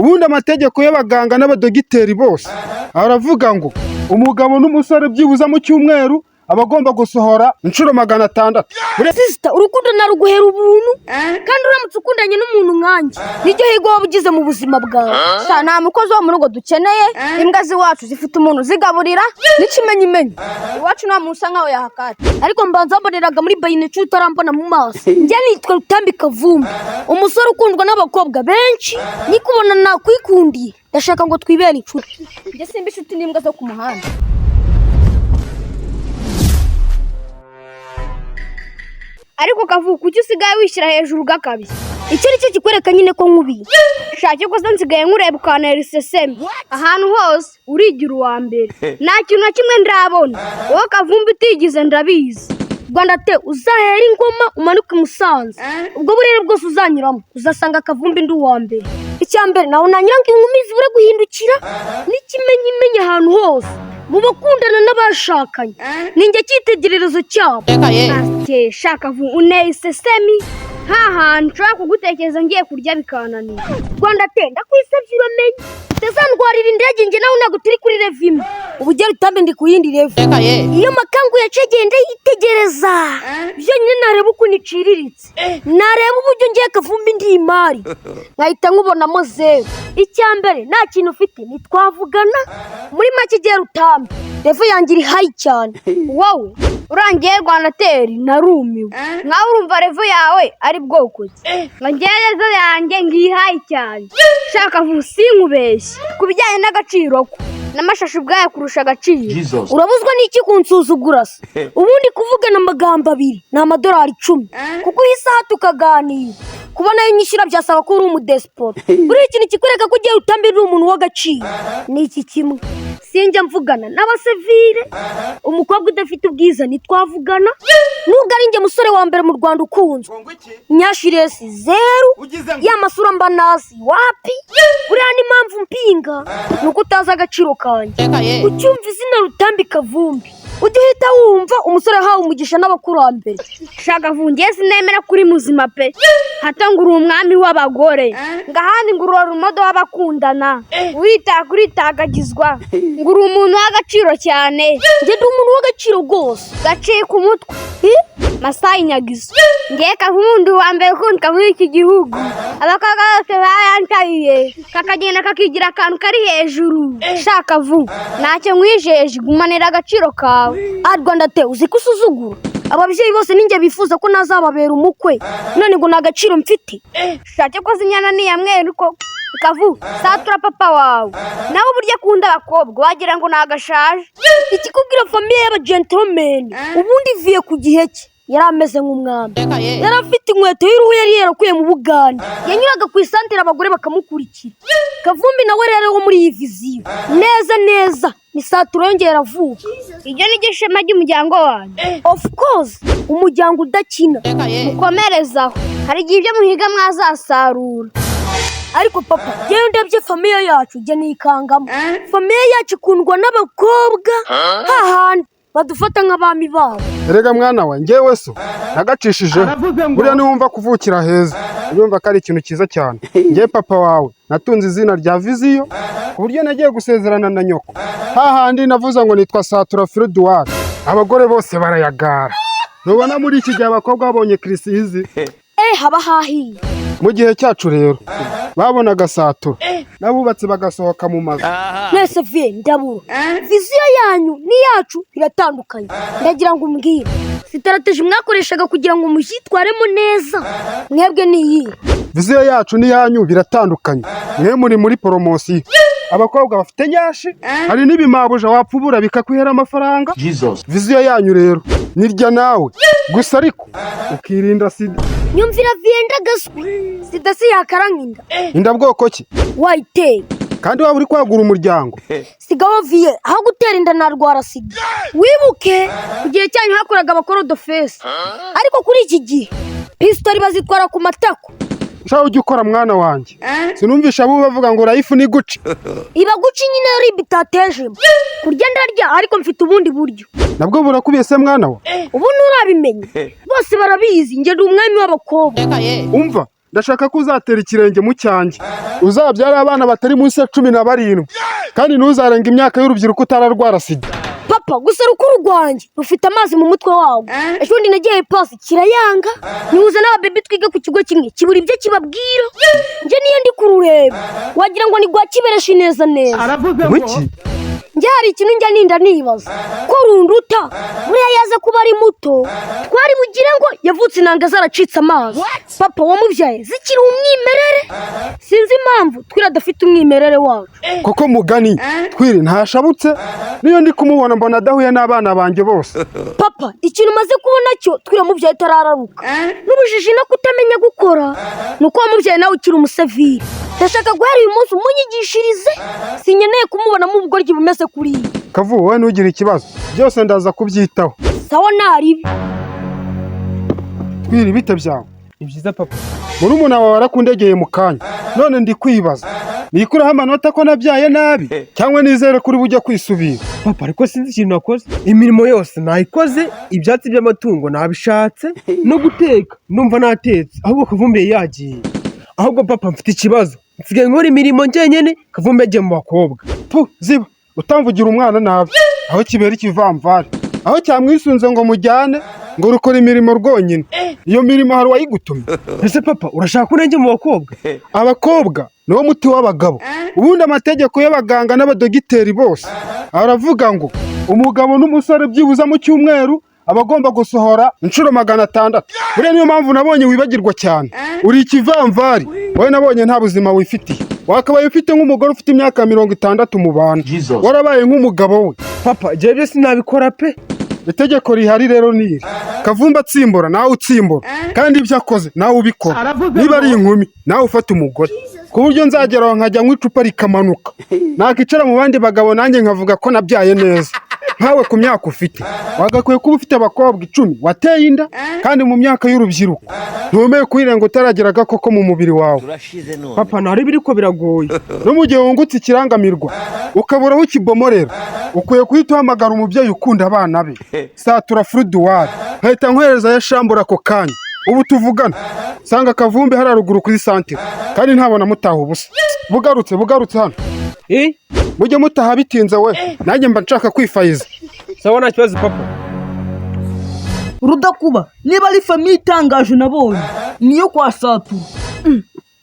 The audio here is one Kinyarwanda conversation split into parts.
Ubundi amategeko y'abaganga n'abadogiteri bose aravuga ngo umugabo n'umusore byibuze mu cyumweru aba agomba gusohora inshuro 600. Sister, urukundo naruguhera ubuntu, kandi uramutse ukundanye n'umuntu nkanjye niryo hirwe waba ugize mu buzima bwawe. Sha, nta mukozi wo mu rugo dukeneye. Imbwa z'iwacu zifite umuntu uzigaburira n'ikimenyimenyi. Iwacu nta muntu usa nkawe yahakata. Ariko mbanza wamboneraga muri bayinecu utarambona mu maso. Njye nitwa Rutambi Kavumbi, umusore ukundwa n'abakobwa benshi. Nikubona nakwikundiye, ndashaka ngo twibere inshuti. Njye simba inshuti n'imbwa zo ku muhanda. Ariko Kavuku, kuki usigaye wishyira hejuru gakabye? Icyo ni cyo kikwereka nyine ko nkubiye. Shaka ko nsigaye nkureba ukantera iseseme. Ahantu hose urigira uwa mbere, nta kintu na kimwe ndabona wowe Kavumbi utigize, ndabizi. Rwanda te, uzahera ingoma umanuke i Musanze, ubwo burere bwose uzanyuramo uzasanga Kavumbi ndi uwa mbere. Icya mbere, nawe nanyura ngo inkumi zibure guhindukira. N'ikimenyimenyi, ahantu hose mu bakundana n'abashakanye ni njye cyitegererezo cyabo. Ate, shaka vu uneye isesemi nta hantu nshobora kugutekereza ngiye kurya bikananira. Rwanda te, ndakwisabye uramenye utazandwarira indege. Njye nawe ntabwo turi kuri level imwe. Ubu ugera utambe ndi ku yindi level. Iyo makangu yacegeye ndayitegereza byonyine, nareba ukuntu iciriritse, nareba uburyo ngiye Kavumbi ndi imari, nkahita nkubonamo zeru. Icya mbere, nta kintu ufite ntitwavugana. Muri make, igihe Rutambi level yanjye iri high cyane. Wowe urangiye Rwandateri, narumiwe. Nkawe urumva level yawe ari bwoko ki? Ngo ngewe level yanjye ngiyi high cyane. Shaka vu sinkubeshye, ku bijyanye n'agaciro ko n'amashashi ubwayo kurusha agaciro. Urabuzwa n'iki kunsuzugura se? Ubundi kuvugana amagambo abiri ni amadolari 10, kuko iyi saha tukaganira, kuba nayo nyishyura byasaba ko uri umudesipora. Buriya ikintu kikwereka ko ugiye utambi uri umuntu w'agaciro ni iki kimwe: sinjya mvugana n'abasivire. Umukobwa udafite ubwiza ntitwavugana, nubwo ari njye musore wa mbere mu Rwanda ukunzwe. Nyashiresi zeru ya masura mba nazi wapi. Buriya n'impamvu mpinga ni uko utazi agaciro kanjye. Ucyumva izina Rutambi Kavumbi ujya uhita wumva umusore yahawe umugisha n'abakurambere. Shaka vu ngewe sinemera kuri muzima pe. Hato ngo uri umwami w'abagore, ngo ahandi ngo uri urumodo w'abakundana, witaka uritagagizwa, ngo uri umuntu w'agaciro cyane. Njye ndi umuntu w'agaciro rwose. Gacika umutwe Masayi nyagiso. Ngewe Kavumbi wa mbere ukundwa muri iki gihugu, abakobwa bose barantayiye, kakagenda kakigira akantu kari hejuru. Shaka vu ntacyo nkwijeje, gumanira agaciro kawe. A Rwanda te, uzi ko usuzugura ababyeyi bose? Ninjye bifuza ko nazababera umukwe, none ngo nta gaciro mfite. Shake ko inyana ni iya mweru ko Kavu satura papa wawe nawe uburyo akunda abakobwa wagira ngo nagashaje. Ikikubwira famille y'abagentleman, ubundi ivuye ku gihe cye yari ameze nk'umwami. Yari afite inkweto y'uruhu yari yarakuye mu Bugande, yanyuraga ku isantere abagore bakamukurikira. Kavumbi nawe rero wo muri iyi vision neza neza ni Satura yongera avuka. Iryo ni ryo shema ry'umuryango wanjye. Of course, umuryango udakina. Mukomerezaho, hari igihe ibyo muhiga mwazasarura. Ariko papa, njyewe ndebye famille yacu njye nikangamo. Famille yacu ikundwa n'abakobwa, hahandi badufata nk'abami babo. Erega mwana wa, njyewe so nagacishijeho. Buriya niwumva kuvukira heza urumva ko ari ikintu cyiza cyane. Njye papa wawe natunze izina rya Vision, ku buryo nagiye gusezerana na nyoko hahandi navuze ngo nitwa Satura Firuduwari, abagore bose barayagara. Ntubona muri iki gihe abakobwa babonye kirisizi? Eh, haba hahiye. Mu gihe cyacu rero babonaga Satura n'abubatsi bagasohoka mu mazu. Mwese vieux, ndabura vision yanyu n'iyacu biratandukanye. Ndagira ngo umbwire stratégie mwakoreshaga kugira ngo muyitwaremo neza, mwebwe ni iyihe? Vision yacu n'iyanyu biratandukanye. Mwe muri promotion, abakobwa bafite nyashi, hari n'ibimabuja wapfubura bikakwihera amafaranga. Vision yanyu rero nirya nawe gusa, ariko ukirinda sida. Nyumvira vieux, ndagaswe. Sida si yakara nk'inda? Inda bwoko ki? Wayiteye. Kandi waba uri kwagura umuryango. Sigaho vieux, aho gutera inda narwara sida. Wibuke ku gihe cyanyu hakoraga abakorodofesi, ariko kuri iki gihe pistori bazitwara ku matako. Shaho ujya ukora mwana wanjye, sinumvisha abo bavuga ngo life ni guca. Iba guca nyine ribi itatejemo. Kurya ndarya, ariko mfite ubundi buryo. Nabwo burakubiye se mwana wa? Ubu nturabimenya, bose barabizi, njye ndi umwami w'abakobwa. Umva. Ndashaka ko uzatera ikirenge mu cyanjye, uzabyara abana batari munsi ya 17, kandi ntuzarenga imyaka y'urubyiruko utararwara sida. Papa, gusa rukuru rwanjye rufite amazi mu mutwe wawo. Ejo bundi nagiye pasi kirayanga, nihuza n'ababebi twiga ku kigo kimwe, kibura ibyo kibabwira. Njye niyo ndi kurureba wagira ngo ni rwa kibereshi neza neza. Wiki? Njye hari ikintu njya ninda nibaza ko runduta buriya yaza kuba ari muto, twari bugire ngo yavutse intanga zaracitse amazi. Papa wamubyaye zikiri umwimerere. Sinzi impamvu twira adafite umwimerere wacu. Koko mugani, Twiri ntashabutse. Niyo ndi kumubona mbona adahuye n'abana banjye bose. Papa, ikintu umaze kubona cyo, twira mubyaye utarararuka n'ubujiji no kutamenya gukora, ni uko wamubyaye nawe ukiri umusevire. Ndashaka guhera uyu munsi umunyigishirize, sinkeneye kumubonamo ubugoryi bumeze kuriya. Kavu, wowe ntugire ikibazo, byose ndaza kubyitaho. Sawa, naribi. Twiri, bite byawe? Ni byiza, papa. Murumuna wawe arakundegeye mu kanya, none ndi kwibaza nikuraho amanota ko nabyaye nabi, cyangwa nizere kuri bujya kwisubira. Papa, ariko sinzi ikintu nakoze. Imirimo yose nayikoze, ibyatsi by'amatungo nabishatse, no guteka ndumva natetse, ahubwo Kavumbi yagiye. Ahubwo papa, mfite ikibazo, nsigaye nkora imirimo njyenyine, Kavumbi yagiye mu bakobwa. Pu, ziba utamvugira umwana nabi. Aho kibera ikivamvari, aho cyamwisunze ngo mujyane, ngo rukora imirimo rwonyine. Iyo mirimo hari uwayigutumye? Ese papa, urashaka ko nanjye mu bakobwa? Abakobwa niwo muti w'abagabo. Ubundi amategeko y'abaganga n'abadogiteri bose aravuga ngo umugabo n'umusore byibuze mu cyumweru aba agomba gusohora inshuro 600. Buriya niyo mpamvu nabonye wibagirwa cyane, uri ikivamvari wowe. Nabonye nta buzima wifitiye. Wakabaye ufite nk'umugore ufite imyaka 60 mu bantu, warabaye nk'umugabo we. Papa, ibyo byo sinabikora pe. Itegeko rihari rero ni iri: Kavumba atsimbura, nawe utsimbura, kandi ibyo akoze nawe ubikora. Niba ari inkumi, nawe ufata umugore, ku buryo nzageraho nkajya nywa icupa rikamanuka, nakicara mu bandi bagabo nanjye nkavuga ko nabyaye neza. Nkawe ku myaka ufite wagakwiye kuba ufite abakobwa 10 wateye inda, kandi mu myaka y'urubyiruko ntiwemewe kuyirenga utaragira agakoko mu mubiri wawe. Papa, ntari biriko biragoye. No mu gihe wungutse ikirangamirwa ukabura aho ukibomorera, ukwiye guhita uhamagara umubyeyi ukunda abana be, Satura Furuduwari, nkahita nkohereza ya shambura ako kanya. Ubu tuvugana sanga Kavumbi hariya ruguru kuri santire, kandi ntabona mutaha ubusa. Bugarutse, bugarutse hano. Eh. Mujye mutaha bitinze we, nanjye mba nshaka kwifayiza. Sawa, nta kibazo, papa. Rudakuba, niba ari famille itangaje nabonye, niyo kwa Satura.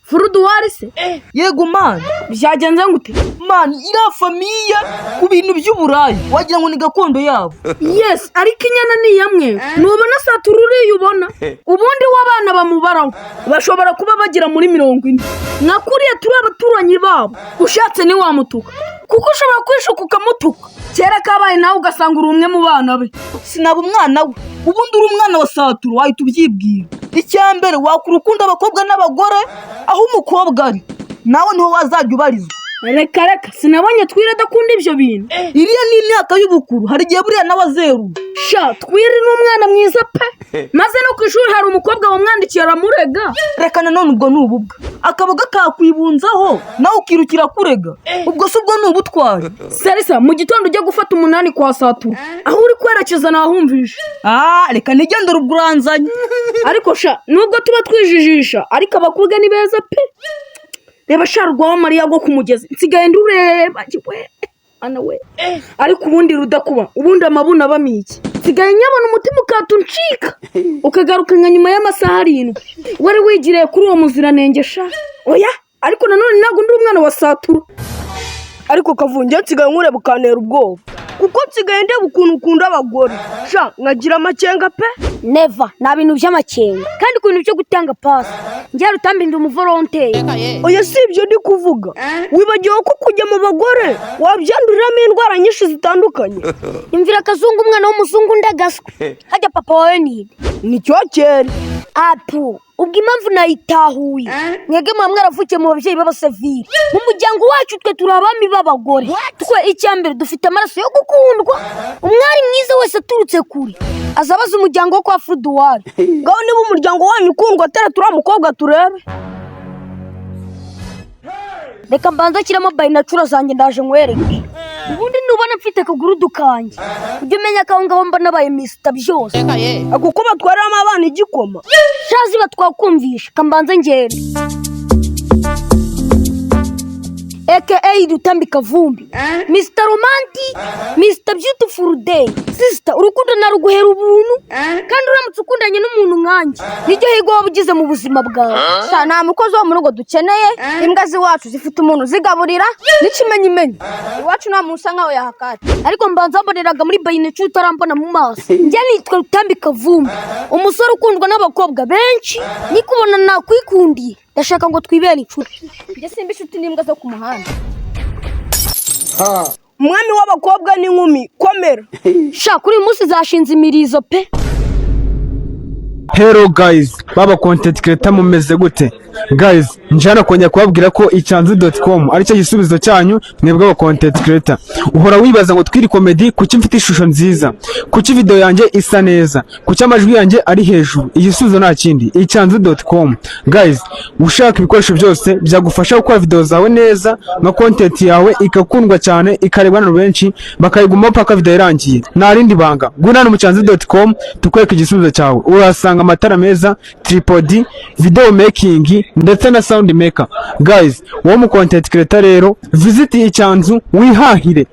Furuduwari se? Yego man. Byagenze gute? Man, iriya famille ku bintu by'uburaya wagira ngo ni gakondo yabo. Yes, ariko inyana ni iyamwe ntubona Satura uriya ubona. Ubundi w'abana bamubaraho bashobora kuba bagera muri 40. Nka kuriya turi abaturanyi babo, ushatse ntiwamutuka, kuko ushobora kwishuka ukamutuka, kera kabaye nawe ugasanga uri umwe mu bana be. Sinaba umwana we. Ubundi uri umwana wa Satura wahita ubyibwira. Icya mbere, wakura ukunda abakobwa n'abagore. Aho umukobwa ari nawe niho wazajya ubarizwa. Reka reka, sinabonye Twire adakunda ibyo bintu. Iriya ni imyaka y'ubukuru, hari igihe buriya nawe azeru. Sha, Twire ni umwana mwiza pe. Maze no ku ishuri hari umukobwa wamwandikiye aramurega. Reka nanone, ubwo ni ububwa. Akaboga kakwibunzaho nawe ukirukira kurega, ubwo si ubwo ni ubutwari? Serisa, mu gitondo ujya gufata 8 kwa Satura, aho uri kwerekeza nahumvishe. Ah, reka nigendere, ubwo uranzanye. Ariko sha, nubwo tuba twijijisha, ariko abakobwa ni beza pe. Reba sha, rwa Mariya rwo ku mugezi nsigaye ndureba we ana we. Ariko ubundi Rudakuba, ubundi amabuno abamo iki? Nsigaye nyabona umutima ukata uncika, ukagaruka nka nyuma y'amasaha 7 wari wigiriye kuri uwo muziranenge. Sha, oya, ariko nanone ntabwo ndi umwana wa Satura. Ariko Kavunge, nsigaye nkureba ukantera ubwoba, kuko nsigaye ndeba ukuntu ukunda abagore, sha, nkagira amakenga pe. Neva, nta bintu by'amakenga, kandi ku bintu byo gutanga pasi njye Rutambi ndi umuvolonteri. Oya, si ibyo ndi kuvuga. Wibagiwe ko kujya mu bagore wabyanduriramo indwara nyinshi zitandukanye? Imvira akazungu, umwana w'umuzungu ndagaswe. Hajya papa wawe ninde? Ni cyokere. Apu, ubwo impamvu nayitahuye. Mwebwe muba mwaravukiye mu babyeyi b'abasivili. Mu muryango wacu twe turi abami b'abagore. Twe icya mbere dufite amaraso yo gukundwa. Umwari mwiza wese aturutse kure aza abaza umuryango wo kwa Furuduwari. Ngaho niba umuryango wanyu ukundwa, atera turiya mukobwa turebe. Reka mbanze ashyiramo bayinacura zanjye, ndaje nkwereke. Ubundi nubona mfite akagurudu kanjye, ujye umenya ko aho ngaho mba nabaye misita byose. Kuko batwaramo abana igikoma. Shazi batwakumvisha, kambanze ngende. Aka Rutambi Kavumbi, Mr Romantic, Mr Beautiful Day. Sister, urukundo naruguhera ubuntu, kandi uramutse ukundanye n'umuntu nkanjye, niryo hirwe waba ugize mu buzima bwawe. Sha, nta mukozi wo mu rugo dukeneye. Imbwa z'iwacu zifite umuntu uzigaburira n'ikimenyimenyi. Iwacu nta muntu usa nkawe yahakata. Ariko mbanza wamboneraga muri bayinecu, utarambona mu maso. Njye nitwa Rutambi Kavumbi, umusore ukundwa n'abakobwa benshi. Nikubona nakwikundiye, ndashaka ngo twibere inshuti. Njye simba inshuti n'imbwa zo ku muhanda. Umwami w'abakobwa n'inkumi, komera. Sha, kuri uyu munsi zashinze imirizo pe. Hello guys, baba content creator, mumeze gute? Guys, njana kongera kubabwira ko icyanzu.com aricyo gisubizo cyanyu mwebwe aba content creator. Uhora wibaza ngo twiri comedy, kuki mfite ishusho nziza? Kuki video yanjye isa neza? Kuki amajwi yanjye ari hejuru? Igisubizo nta kindi, icyanzu.com. Guys, ushaka ibikoresho byose byagufasha gukora video zawe neza, nka content yawe ikakundwa cyane, ikarebwa n'abantu benshi, bakayigumaho paka video irangiye. Nta rindi banga. Guna mu cyanzu.com tukwereka igisubizo cyawe. Urahasanga amatara meza, tripod, video making ndetse na sound maker. Guys, wowe mu content creator rero, visit Icyanzu wihahire.